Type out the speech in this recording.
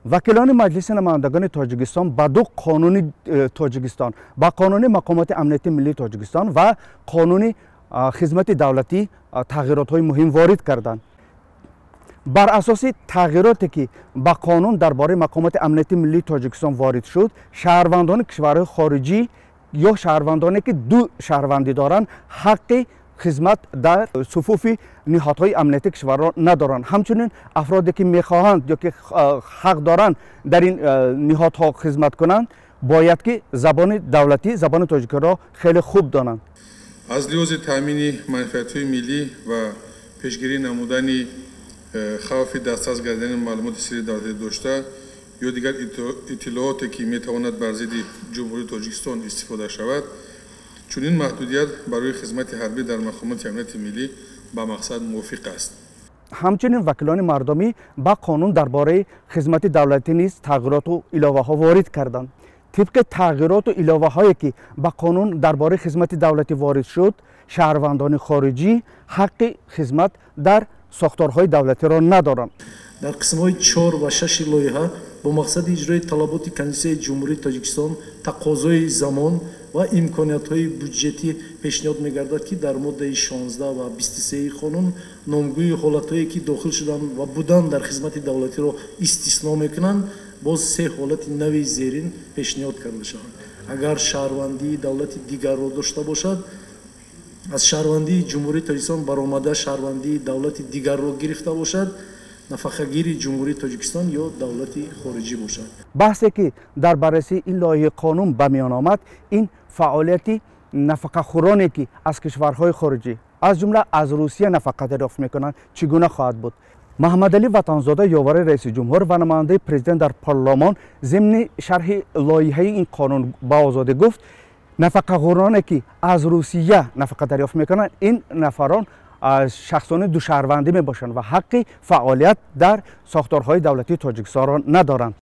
Вакилони Маҷлиси намояндагони Тоҷикистон ба ду қонуни Тоҷикистон, ба қонуни мақомоти амнияти миллии Тоҷикистон ва қонуни хизмати давлатӣ тағйиротҳои муҳим ворид карданд. Бар асоси тағйироте ки ба қонун дар бораи мақомоти амнияти миллии Тоҷикистон ворид шуд, шаҳрвандони кишварҳои хориҷӣ ё шаҳрвандоне ки ду шаҳрвандӣ доранд, ҳаққи хизмат дар суфуфи ниҳодҳои амнияти кишварро надоранд. Ҳамчунин афроде ки мехоҳанд ё ки ҳақ доранд дар ин ниҳодҳо хизмат кунанд, бояд ки забони давлатӣ, забони тоҷикиро хеле хуб донанд. Аз лиҳози таъмини манфиатҳои миллӣ ва пешгирӣ намудани хавфи дастрас гардидани маълумоти сирри давлатӣ дошта ё дигар иттилооте ки метавонад бар зидди Ҷумҳурии Тоҷикистон истифода шавад, чунин маҳдудият барои хизмати ҳарбӣ дар мақомоти амнияти миллӣ ба мақсад мувофиқ аст. Ҳамчунин вакилони мардумӣ ба қонун дар бораи хизмати давлатӣ низ тағйироту иловаҳо ворид карданд. Тибқи тағйироту иловаҳое ки ба қонун дар бораи хизмати давлатӣ ворид шуд, шаҳрвандони хориҷӣ ҳаққи хизмат дар сохторҳои давлатиро надоранд. Дар қисмҳои 4 ва 6 лоиҳа бо мақсади иҷрои талаботи Конститутсияи Ҷумҳурии Тоҷикистон, тақозои замон ва имкониятҳои буҷетӣ пешниҳод мегардад, ки дар моддаи 16 ва 23 қонун номгӯи ҳолатҳое ки дохил шудан ва будан дар хизмати давлатиро истисно мекунанд, боз се ҳолати нави зерин пешниҳод карда шаванд. Агар шаҳрвандии давлати дигарро дошта бошад, аз шаҳрвандии Ҷумҳурии Тоҷикистон баромада шаҳрвандии давлати дигарро гирифта бошад, нафақагири Ҷумҳурии Тоҷикистон ё давлати хориҷӣ бошад. Баҳсе ки дар баррасии ин лоиҳаи қонун ба миён омад, ин фаъолияти нафақахӯроне ки аз кишварҳои хориҷӣ, аз ҷумла аз Русия нафақа дарёфт мекунанд, чӣ гуна хоҳад буд. Маҳмадалӣ Ватанзода, ёвари раиси ҷумҳур ва намояндаи президент дар парлумон, зимни шарҳи лоиҳаи ин қонун ба Озодӣ гуфт, нафақахӯроне ки аз Русия нафақа дарёфт мекунанд, ин нафарон шахсони душаҳрвандӣ мебошанд ва ҳаққи фаъолият дар сохторҳои давлатии Тоҷикистонро надоранд.